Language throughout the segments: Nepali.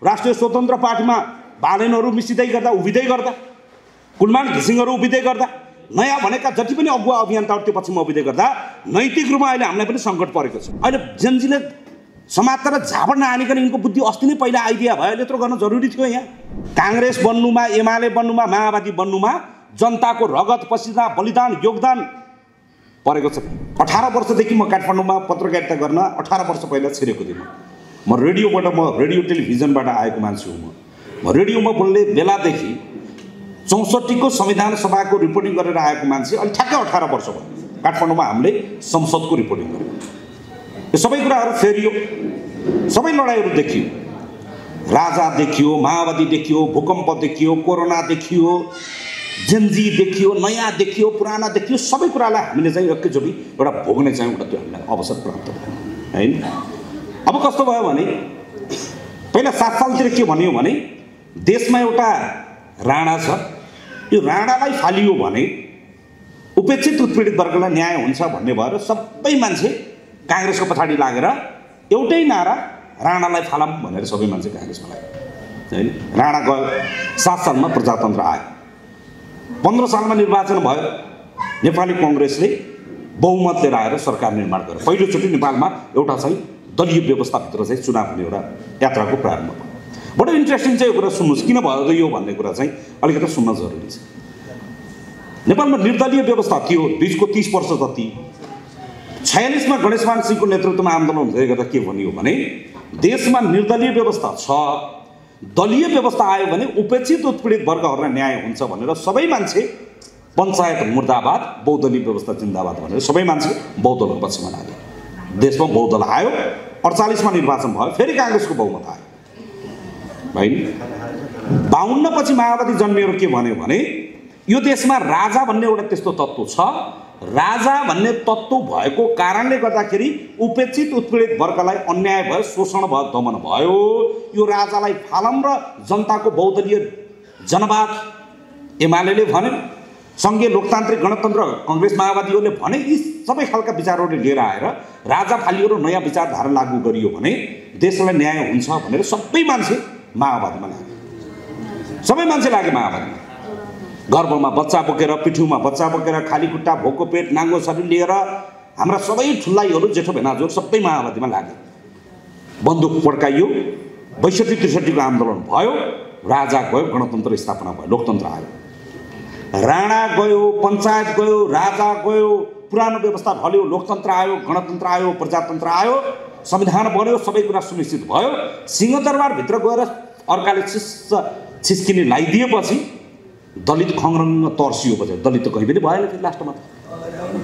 राष्ट्रिय स्वतन्त्र पार्टीमा बालेनहरू मिसिँदै गर्दा उभिँदै गर्दा कुलमान घिसिङहरू उभिँदै गर्दा नयाँ भनेका जति पनि अगुवा अभियन्ताहरू त्यो पछिमा उभिँदै गर्दा नैतिक रूपमा अहिले हामीलाई पनि सङ्कट परेको छ। अहिले जेनजीले समातेर झापड नहानिकन यिनको बुद्धि अस्ति नै पहिला आइडिया भयो, यत्रो गर्न जरुरी थियो। यहाँ काङ्ग्रेस बन्नुमा, एमाले बन्नुमा, माओवादी बन्नुमा जनताको रगत पसिना बलिदान योगदान परेको छ। 18 वर्षदेखि म काठमाडौँमा पत्रकारिता गर्न 18 वर्ष पहिला छिरेको थिएँ। म रेडियो टेलिभिजनबाट आएको मान्छे हुँ। म रेडियोमा बोल्ने बेलादेखि 64 को संविधान सभाको रिपोर्टिङ गरेर आएको मान्छे अहिले ठ्याक्कै 18 वर्ष भयो। काठमाडौँमा हामीले संसदको रिपोर्टिङ गर्यौँ। यो सबै कुराहरू फेरियो, सबै लडाइँहरू देखियो, राजा देखियो, माओवादी देखियो, भूकम्प देखियो, कोरोना देखियो, जेनजी देखियो, नयाँ देखियो, पुराना देखियो, सबै कुरालाई हामीले चाहिँ एकैचोटि एउटा भोग्ने चाहिँ एउटा त्यो हामीलाई अवसर प्राप्त भयो हैन। अब कस्तो भयो भने पहिला 7 सालतिर के भन्यो भने देशमा एउटा राणा छ, यो राणालाई फालियो भने उपेक्षित उत्पीडित वर्गलाई न्याय हुन्छ भन्ने भएर सबै मान्छे काङ्ग्रेसको पछाडि लागेर एउटै नारा राणालाई फालौँ भनेर सबै मान्छे काङ्ग्रेसमा लाग्यो हैन। राणा गयो, 7 सालमा प्रजातन्त्र आयो, 15 सालमा निर्वाचन भयो, नेपाली काङ्ग्रेसले बहुमत लिएर आएर सरकार निर्माण गर्यो। पहिलोचोटि नेपालमा एउटा चाहिँ दलीय व्यवस्थाभित्र चाहिँ चुनाव हुने एउटा यात्राको प्रारम्भ भयो। बडो इन्ट्रेस्टिङ चाहिँ यो कुरा सुन्नुहोस्, किन भयो त यो भन्ने कुरा चाहिँ अलिकति सुन्न जरुरी छ। नेपालमा निर्दलीय व्यवस्था थियो 20 को 30 वर्ष जति। 46 मा गणेशमान सिंहको नेतृत्वमा आन्दोलन हुँदै गर्दा के भनियो भने देशमा निर्दलीय व्यवस्था छ, दलीय व्यवस्था आयो भने उपेक्षित उत्पीडित वर्गहरूलाई न्याय हुन्छ भनेर सबै मान्छे पञ्चायत मुर्दाबाद, बहुदलीय व्यवस्था जिन्दाबाद भनेर सबै मान्छे बहुदलको पक्षमा लागे। देशमा बहुदल आयो, 48 मा निर्वाचन भयो, फेरि काङ्ग्रेसको बहुमत आयो हैन। 52 पछि माओवादी जन्मिएर के भन्यो भने यो देशमा राजा भन्ने एउटा त्यस्तो तत्त्व छ, राजा भन्ने तत्त्व भएको कारणले गर्दाखेरि उपेक्षित उत्पीडित वर्गलाई अन्याय भयो, शोषण भयो, दमन भयो। यो राजालाई फालौँ र जनताको बहुदलीय जनवाद एमालेले भन्यो, सङ्घीय लोकतान्त्रिक गणतन्त्र काङ्ग्रेस माओवादीहरूले भने, यी सबै खालका विचारहरू लिएर आएर राजा फालियो र नयाँ विचारधारा लागू गरियो भने देशलाई न्याय हुन्छ भनेर सबै मान्छे माओवादीमा लागे। सबै मान्छे लागे माओवादीमा। गर्भमा बच्चा बोकेर, पिठ्युमा बच्चा बोकेर, खाली खुट्टा, भोको पेट, नाङ्गो शरीर लिएर हाम्रा सबै ठुल्लाइहरू, जेठो भेनाजोर सबै माओवादीमा लागे। बन्दुक पड्काइयो, 62-63 को आन्दोलन भयो, राजा गयो, गणतन्त्र स्थापना भयो, लोकतन्त्र आयो। राणा गयो, पञ्चायत गयो, राजा गयो, पुरानो व्यवस्था ढल्यो, लोकतन्त्र आयो, गणतन्त्र आयो, प्रजातन्त्र आयो, संविधान बन्यो, सबै कुरा सुनिश्चित भयो। सिंहदरबारभित्र गएर अर्काले छिस्किने लगाइदिएपछि दलित खङ्ग्रङ्ग तर्सियो बजार। दलित त कहीँ पनि भएन फेरि लास्टमा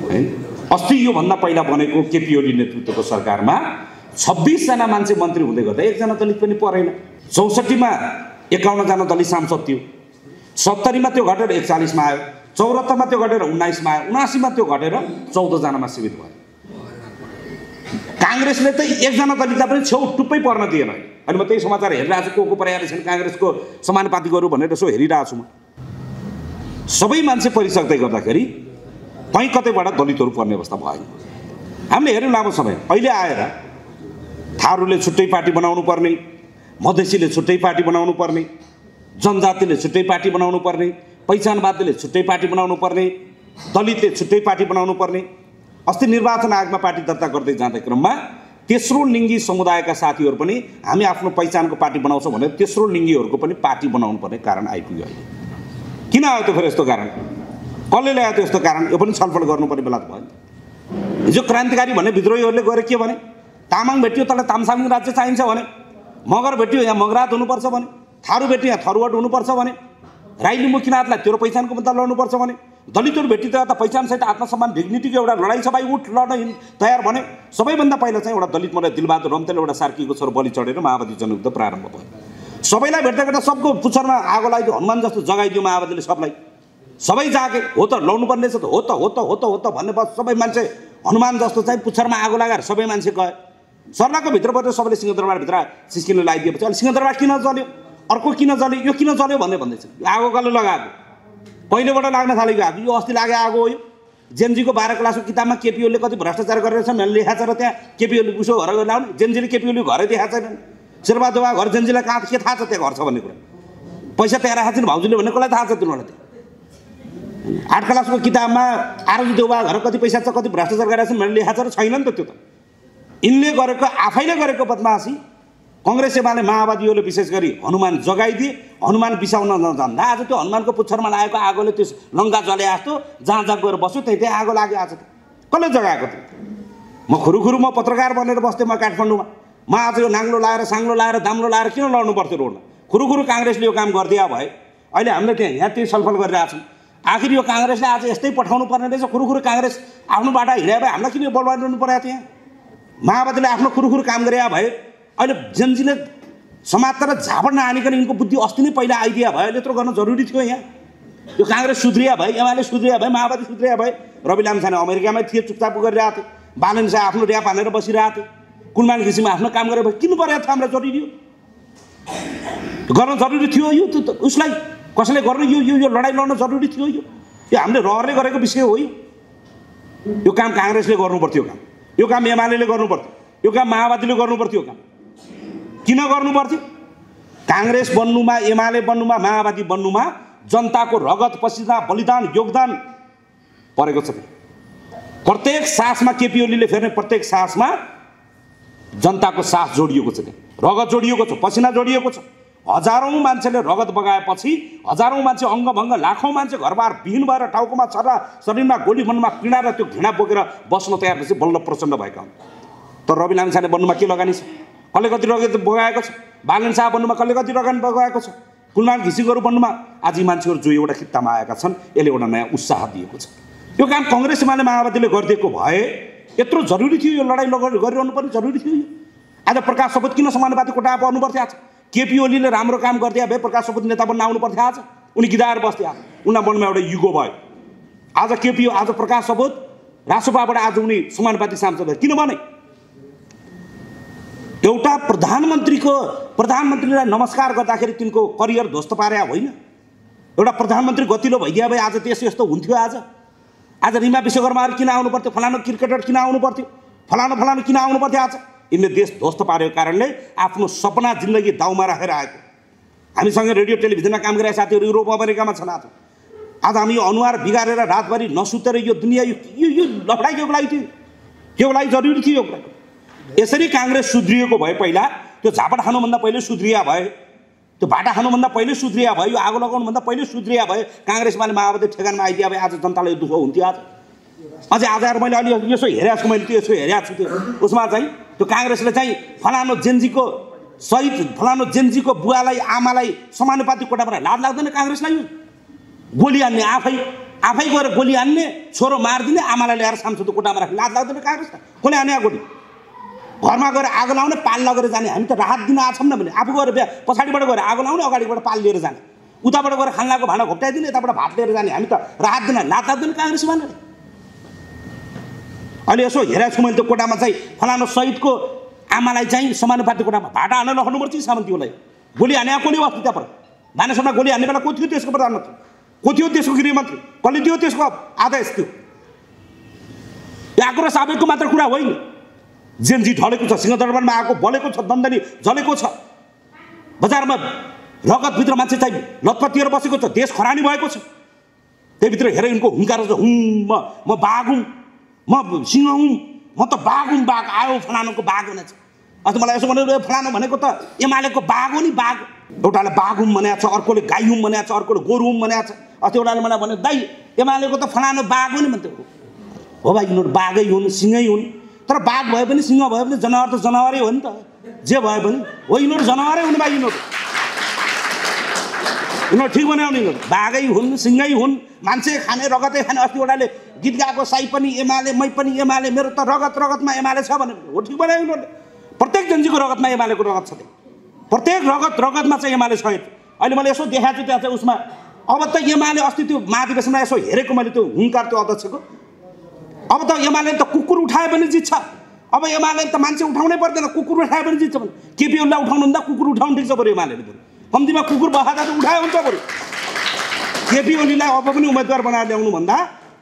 हैन। अस्ति योभन्दा पहिला बनेको केपी ओली नेतृत्वको सरकारमा 26 जना मान्छे मन्त्री हुँदै गर्दा एकजना दलित पनि परेन। 64 मा 51 जना दलित सांसद थियो, 70 मा त्यो घटेर 41 मा आयो, 74 मा त्यो घटेर 19 मा आयो, 79 मा त्यो घटेर 14 जनामा सीमित भयो। काङ्ग्रेसले त एकजना दलितलाई पनि छेउ टुप्पै पर्न दिएन। अनि म त्यही समाचार हेरिरहेको छु, को परेर छन् काङ्ग्रेसको समानुपातिकहरू भनेर यसो हेरिरहेको छु म। सबै मान्छे परिसक्दै गर्दाखेरि कहीँ कतैबाट दलितहरू पर्ने अवस्था भएन। हामीले हेऱ्यौँ लामो समय। अहिले आएर थारूले छुट्टै पार्टी बनाउनु पर्ने, मधेसीले छुट्टै पार्टी बनाउनु पर्ने, जनजातिले छुट्टै पार्टी बनाउनु पर्ने, पहिचानवादीले छुट्टै पार्टी बनाउनु पर्ने, दलितले छुट्टै पार्टी बनाउनु पर्ने। अस्ति निर्वाचन आयोगमा पार्टी दर्ता गर्दै जाँदै क्रममा तेस्रो लिङ्गी समुदायका साथीहरू पनि हामी आफ्नो पहिचानको पार्टी बनाउँछौँ भनेर तेस्रो लिङ्गीहरूको पनि पार्टी बनाउनु पर्ने कारण आइपुग्यो। अहिले किन आयो त फेरि यस्तो कारण? कसले ल्यायो त यस्तो कारण? यो पनि छलफल गर्नुपर्ने बेला त भयो। हिजो क्रान्तिकारी भन्ने विद्रोहीहरूले गएर के भने, तामाङ भेटियो तँलाई तामसाङ राज्य चाहिन्छ भने, मगर भेटियो यहाँ मगरात हुनुपर्छ भने, थारू भेटियो यहाँ थरुवाट हुनुपर्छ भने, राई लिम्बू किराँतलाई तेरो पहिचानको मुद्दा लड्नुपर्छ भने, दलितहरू भेटियो त पहिचानसहित आत्मसम्मान डिग्निटीको एउटा लडाइँ छ भाइ, उठ लड्न तयार भने। सबैभन्दा पहिला चाहिँ एउटा दलित मलाई दिलबहादुर रम्तेल एउटा सार्कीको छोरो बलि चढेर माओवादी जनयुद्ध प्रारम्भ भयो। सबैलाई भेट्दा भेट्दा सबको पुच्छरमा आगो लगाइदियो, हनुमान जस्तो जगाइदियो माओवादीले सबलाई। सबै जागे, हो त लड्नुपर्ने छ त, हो त हो त हो त हो त भन्ने बस सबै मान्छे हनुमान जस्तो चाहिँ पुच्छरमा आगो लगाएर सबै मान्छे गए। सर्लाको भित्रबाट सबैले सिंहदरबारभित्र सिस्किन लगाइदिएपछि अहिले सिंहदरबार किन जल्यो, अर्को किन जल्यो, यो किन जल्यो भन्दैछ। आगो कसले लगाएको? पहिलेबाट लाग्न थालेको आगो, यो अस्ति लागे आगो हो। यो जेनजीको 12 क्लासको किताबमा केपी ओलीले कति भ्रष्टाचार गरेर छ भनेर लेखाएको छ र त्यहाँ केपी ओली उसो घर लगाउने, जेनजीले केपी ओली घरै देखाएको छैन। शेर्पादेवा घर जेन्जीलाई कहाँ के थाहा छ त्यहाँ घर छ भन्ने कुरा पैसा त्यहाँ राखेको छैन भाउजूले भन्ने कसलाई थाहा छ तिनीहरूलाई त्यहाँ 8 क्लासको किताबमा आरजु देउवा घर कति पैसा छ कति भ्रष्टाचार गरेका छन् भनेर लेखा छ र छैन नि त त्यो त यिनले गरेको आफैले गरेको बदमासी कांग्रेस एमाले माओवादीहरूले विशेष गरी हनुमान जगाइदिए हनुमान बिसाउन नजान्दा आज त्यो हनुमानको पुच्छरमा लागेको आगोले त्यो लङ्का जले जस्तो जहाँ जहाँ गएर बस्यो त्यही आगो लाग्यो आज त कसले जगाएको थियो म खुरुखुरु म पत्रकार बनेर बस्थेँ म काठमाडौँमा म आज यो नाङ्लो लाएर साङ्लो लाएर दाम्रो लाएर किन लड्नु पर्थ्यो रोडमा खुरुखुरु कांग्रेसले यो काम गरिदिया भए अहिले हामीले यहाँ त्यही छलफल गरिरहेछौँ आखिर यो कांग्रेसले आज यस्तै पठाउनु पर्ने रहेछ खुरुखुरु कांग्रेस आफ्नो बाटा हिँडे भए हामीलाई किन बलबाइरहनु परेको थियो माओवादीले आफ्नो खुरुखुरु काम गरे भए अहिले जेनजीले समातेर झापड नहानिकन यिनको बुद्धि अस्ति नै पहिला आइदिया भयो यत्रो गर्न जरुरी थियो यहाँ यो कांग्रेस सुध्रिया भए एमाले सुध्रिया भए माओवादी सुध्रिया भए रवि लामिछाने अमेरिकामै थिए चुपचाप गरिरहेको थियो बालन शाह आफ्नो र्याप हानेर बसिरहेको थियो कुलमान घिसिङमा आफ्नो काम गरे किन परेको थियो हामीलाई जरुरी गर्न जरुरी थियो यो उसलाई कसैले गर्न यो लडाइँ लड्न जरुरी थियो यो हामीले रहरले गरेको विषय हो यो काम कांग्रेसले गर्नुपर्थ्यो यो काम एमालेले गर्नुपर्थ्यो यो काम माओवादीले गर्नुपर्थ्यो काम किन गर्नुपर्थ्यो कांग्रेस बन्नुमा एमाले बन्नुमा माओवादी बन्नुमा जनताको रगत पसिना बलिदान योगदान परेको छ प्रत्येक सासमा केपी ओलीले फेर्ने प्रत्येक सासमा जनताको सास जोडिएको छ रगत जोडिएको छ पसिना जोडिएको छ हजारौं मान्छेले रगत बगाएपछि हजारौं मान्छे अङ्गभङ्ग लाखौं मान्छे घरबार विहीन भएर टाउकोमा छर्रा शरीरमा गोली मनमा पीडा र त्यो घृणा बोकेर बस्न तयार भएपछि बल्ल प्रचण्ड भएका हुन् तर रवि लामिछाने बन्नुमा के लगानी छ कसले कति रगत बगाएको छ बालन शाह बन्नुमा कसले कति रगत बगाएको छ कुलमान घिसिङहरू बन्नुमा आज यी मान्छेहरू जो एउटा खित्तामा आएका छन् यसले एउटा नयाँ उत्साह दिएको छ यो काम कांग्रेस एमाले माओवादीले गरिदिएको भए यत्रो जरुरी थियो यो लडाइँ गरिरहनु पर्ने जरुरी थियो आज प्रकाश सपुत किन समानुपाती कोटा पर्नु पर्थ्यो आज केपी ओलीले राम्रो काम गरिदिए भए प्रकाश सपुत नेता बन्न आउनु पर्थ्यो आज उनी गिदाएर बस्थे आज उनीलाई मनमा एउटा युगो भयो आज केपी आज प्रकाश सपुत रासोपाबाट आज उनी समानुपाती सांसद किनभने एउटा प्रधानमन्त्रीलाई नमस्कार गर्दाखेरि तिनको करियर ध्वस्त पारे होइन एउटा प्रधानमन्त्री गतिलो भइदिया भए आज देश यस्तो हुन्थ्यो आज रिमा विश्वकर्माहरू किन आउनु पर्थ्यो फलानु क्रिकेटर किन आउनु पर्थ्यो फलानु किन आउनु पर्थ्यो आज यिनले देश ध्वस्त पारेको कारणले आफ्नो सपना जिन्दगी दाउमा राखेर आएको हामीसँग रेडियो टेलिभिजनमा काम गरेका साथीहरू युरोप अमेरिकामा छन् आज हामी यो अनुहार बिगारेर रातभरि नसुतेर यो दुनियाँ यो लफडाइ केको लागि थियो केको लागि जरुरी थियो यो यसरी कांग्रेस सुध्रिएको भए पहिला त्यो झापड खानुभन्दा पहिले सुध्रिया भए त्यो भाटा खानुभन्दा पहिले सुध्रिया भयो यो आगो लगाउनुभन्दा पहिले सुध्रिया भए कांग्रेसमाले माओवादी ठेगानमा आइदिया भए आज जनतालाई दुःख हुन्थ्यो आज अझै आज मैले अलि यसो हेरेको छु मैले त्यो यसो हेरेको छु त्यो उसमा चाहिँ त्यो कांग्रेसले चाहिँ फलानो जेन्जीको सहित फलानो जेन्जीको बुवालाई आमालाई समानुपाती कोटाबाट लाज लाग्दैन कांग्रेसलाई गोली हान्ने आफै गएर गोली हान्ने छोरो मारिदिने आमालाई ल्याएर सांसदको कोटामा राख्ने लाज लाग्दैन कांग्रेसलाई कसले हाने गोली घरमा गएर आगो लाउने पाल लगेर जाने हामी त राहत दिन आछौँ न भने आफू गएर पछाडिबाट गएर आगो लाउने अगाडिबाट पाल लिएर जाने उताबाट गएर खानाको भाँडा घोप्टाइदिने यताबाट भात लिएर जाने हामी त राहत दिन लाज लाग्दैन कांग्रेसमा अहिले यसो हेरेको छु मैले त्यो कोटामा चाहिँ फलानो शहीदको आमालाई चाहिँ समानुपाती कोटामा भाटा हानेर लड्नुपर्छ सामन्तीलाई गोली हाने कोले बस्थ्यो त्यहाँ पर मानिसमा गोली हान्ने बेला को थियो देशको प्रधानमन्त्री को थियो देशको गृहमन्त्री कसले दियो त्यसको आदेश थियो आक्रोश आवेगको मात्र कुरा होइन जेनजी ढलेको छ सिंहदरबारमा आएको बलेको छ दन्दनी जलेको छ बजारमा रगतभित्र मान्छे चाहिँ लतपतिएर बसेको छ देश खरानी भएको छ त्यहीभित्र हेरेर यिनको हुङ्कार छ म बाघ हुँ म सिंह हुँ म त बाघ हुँ बाघ आयो फलानुको बाघ भनेछ अझ मलाई यसो भनेर फलानु भनेको त एमालेको बाघ हो नि बाघ एउटाले बाघ हुँ भनेको छ अर्कोले गाई हुँ भनेको छ अर्कोले गोरु हुँ भनेको छ अझ एउटाले मलाई भन्यो दाइ एमालेको त फलानु बाघ हो नि भन्थ्यो हो भाइ यिनीहरू बाघै हुन् सिंहै हुन् तर बाघ भए पनि सिंह भए पनि जनावर त जनावरै हो नि त जे भए पनि हो यिनीहरू जनावरै हुन् भाइ यिनीहरू ठिक बनाउने यिनीहरू बाघै हुन् सिंहै हुन् मान्छे खाने रगतै खाने अस्ति एउटाले गीत गाएको साई पनि एमाले मै पनि एमाले मेरो त रगतमा एमाले छ भने हो ठिक बनायो यिनीहरूले प्रत्येक जन्जीको रगतमा एमालेको रगत छ प्रत्येक रगतमा चाहिँ एमाले छ अहिले मैले यसो देखाएको छु त्यहाँ चाहिँ उसमा अब त एमाले अस्ति त्यो महाधिवेशनमा यसो हेरेको मैले त्यो हुङ्कार त्यो अध्यक्षको अब त एमाले त कुकुर उठाए पनि जित्छ अब एमाले त मान्छे उठाउनै पर्दैन कुकुर उठाए पनि जित्छ भने केपी ओलीलाई उठाउनुभन्दा कुकुर उठाउनु ठिक छ बरु एमाले कम्तीमा कुकुर बहादा त उठायो हुन्छ बरु केपी ओलीलाई अब पनि उम्मेदवार बनाएर ल्याउनु भन्दा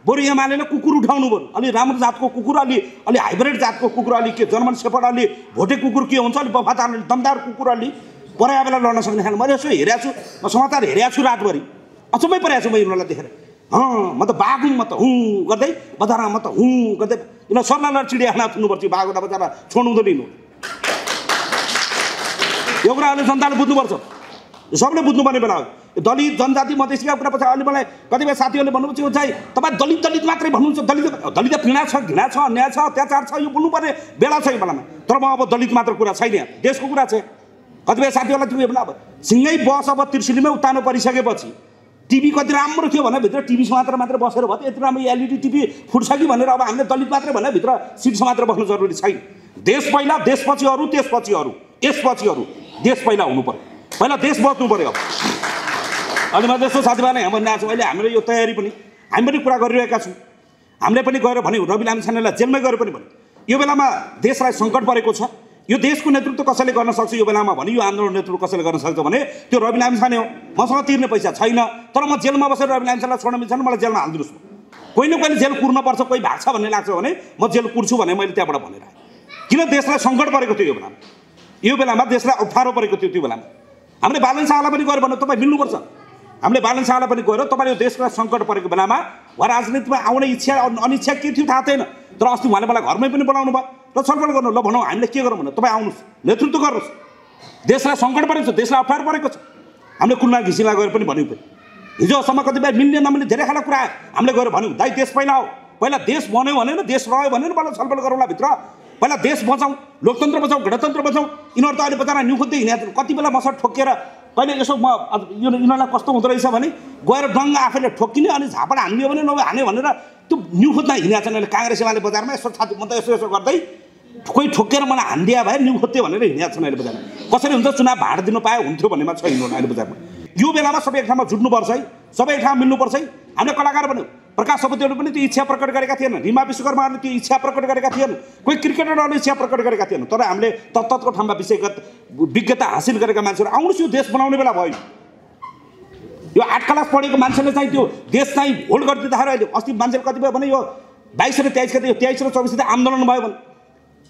बरु एमाले कुकुर उठाउनु बरु अलि राम्रो जातको कुकुर अलि हाइब्रिड जातको कुकुर अलि के जर्मन सेफर्ड अलि भोटे कुकुर के हुन्छ अलि वफादार अलि दमदार कुकुर अलि पराया बेला लड्न सक्ने खालको मैले यसो हेरेको छु म समाचार हेरेको छु रातभरि अचम्मै परेको छु म यिनीहरूलाई देखेर म त बाघुङ म त हुँ गर्दै बजारमा म त हुँ गर्दै यिनीहरू सर्लालर चिडियाखाना थुन्नुपर्छ बाघवटा बजारमा छोड्नु हुँदैन यो कुरा अहिले जनताले बुझ्नुपर्छ सबले बुझ्नुपर्ने बेला हो दलित जनजाति मधेसीका कुरा पछि अहिले मलाई कतिपय साथीहरूले भन्नुहुन्छ चाहिँ तपाईँ दलित मात्रै भन्नुहुन्छ दलित पीडा छ घृणा छ अन्याय छ अत्याचार छ यो बोल्नुपर्ने बेला छ यो बेलामा तर म अब दलित मात्र कुरा छैन देशको कुरा छ कतिपय साथीहरूलाई त्यो बेला अब सिँगै बस अब त्रिशुलीमै उत्तानो परिसकेपछि टिभी कति राम्रो थियो भने भित्र टिभी मात्र बसेर भयो यति राम्रो एलइडी टिभी फुट्छ कि भनेर अब हामीले दलित मात्रै भने भित्र सिट मात्र बस्नु जरुरी छैन देश पहिला देशपछि अरू त्यसपछि अरू यसपछि अरू देश पहिला हुनु पर्यो पहिला देश बच्नु पर्यो अनि म त्यस्तो साथीभाइलाई यहाँ भनिरहेको छु अहिले हामीले यो तयारी पनि हामी पनि कुरा गरिरहेका छौँ हामीले पनि गएर भन्यौँ रवि लामिछानेलाई जेलमै गएर पनि भन्यौँ यो बेलामा देशलाई सङ्कट परेको छ यो देशको नेतृत्व कसैले गर्न सक्छ यो बेलामा भने यो आन्दोलन नेतृत्व कसैले गर्न सक्छ भने त्यो रवि लामिछाने हो मसँग तिर्ने पैसा छैन तर म जेलमा बसेर रवि लामिछानेलाई छोड्न मिल्छ मलाई जेलमा हालिदिनुहोस् कोही न कोहीले जेल कुर्नुपर्छ कोही भाग्छ भन्ने लाग्छ भने म जेल कुर्छु भने मैले त्यहाँबाट भनेर आएँ किन देशलाई सङ्कट परेको थियो यो बेलामा देशलाई अप्ठ्यारो परेको थियो त्यो बेलामा हामीले बालन शाहलाई पनि गएर भन्नु तपाईँ मिल्नुपर्छ हामीले बालन शाहलाई पनि गएर तपाईँले यो देशलाई सङ्कट परेको बेलामा उहाँ राजनीतिमा आउने इच्छा अनिच्छा के थियो थाहा थिएन तर अस्ति उहाँले मलाई घरमै पनि बोलाउनु भयो र छलफल गर्नु ल भनौँ हामीले के गरौँ भने तपाईँ आउनुहोस् नेतृत्व गर्नुहोस् देशलाई सङ्कट परेको छ देशलाई अप्ठ्यारो परेको छ हामीले कुलमान घिसिङलाई गएर पनि भन्यौँ हिजोसम्म कतिपय मिल्ने नमिल्ने धेरै खालको कुरा हामीले गएर भन्यौँ दाइ देश पहिला हो पहिला देश बन्यो भने देश रह्यो भने पहिला छलफल गरौँला भित्र पहिला देश बचाउँ लोकतन्त्र बचाउँ गणतन्त्र बचाउँ यिनीहरू त अहिले बजारमा न्यु खोज्दै हिँडेको कति बेला मसँग ठोकेर कहिले यसो म यिनीहरूलाई कस्तो हुँदो रहेछ भने गएर डङ्गा आफैले ठोकिने अनि झापड हानिदियो भने नभए हाने भनेर त्यो न्यु खोज्दा हिँडेको छन् अहिले काङ्ग्रेस एमाले बजारमा यसो छाती म त यसो गर्दै कोही ठोकेर मलाई हानिदिया भए न्यु खोज्दै भनेर हिँडेको छन् अहिले बजारमा कसरी हुन्छ चुनाव भाड दिनु पाए हुन्थ्यो भन्नेमा छ हिँड्नु अहिले बजारमा यो बेलामा सबै एक ठाउँमा जुट्नुपर्छ है सबै एक ठाउँमा मिल्नुपर्छ है हामीले कलाकार भन्यौँ प्रकाश सपुतीहरू पनि त्यो इच्छा प्रकट गरेका थिएनन् रिमा विश्वकर्माहरूले त्यो इच्छा प्रकट गरेका थिएनन् कोही क्रिकेटरहरूले इच्छा प्रकट गरेका थिएनन् तर हामीले तत्तको ठाउँमा विज्ञता हासिल गरेका मान्छेहरू आउनुहोस् यो देश बनाउने बेला भयो यो 8 क्लास पढेको मान्छेले चाहिँ त्यो देश चाहिँ होल्ड गरिदिँदाखेरि अहिले अस्ति मान्छेले कतिपय भने यो 22 र 23 गते 23 र 24 गते आन्दोलन भयो भने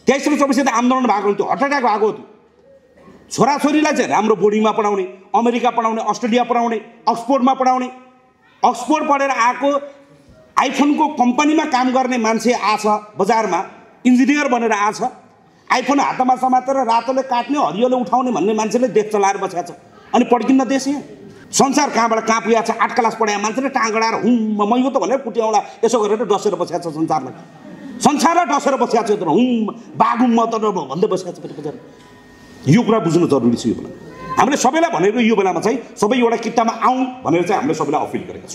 23 र 24 गते आन्दोलन भएको त्यो हर्ट एट्याक भएको थियो छोराछोरीलाई चाहिँ राम्रो बोर्डिङमा पढाउने अमेरिका पढाउने अस्ट्रेलिया पढाउने अक्सफोर्डमा पढाउने अक्सफोर्ड पढेर आएको आइफोनको कम्पनीमा काम गर्ने मान्छे आछ बजारमा इन्जिनियर बनेर आछ आइफोन हातमा समातेर रातोले काट्ने हरियोले उठाउने भन्ने मान्छेले देश चलाएर बसेको छ अनि पड्किन्न देश यहाँ संसार कहाँबाट कहाँ पुगेको छ 8 क्लास पढाएको मान्छेले टाँगडाएर हुम म यो त भनेर कुट्याउला यसो गरेर डसेर बसेको छ संसारलाई डसेर बसेको छ तर हुम बागुम म त भन्दै बसेको छ बजार यो कुरा बुझ्नु जरुरी छ यो बेला हामीले सबैलाई भनेको यो बेलामा चाहिँ सबै एउटा किट्टामा आउँ भनेर चाहिँ हामीले सबैलाई अपिल गरेका छौँ।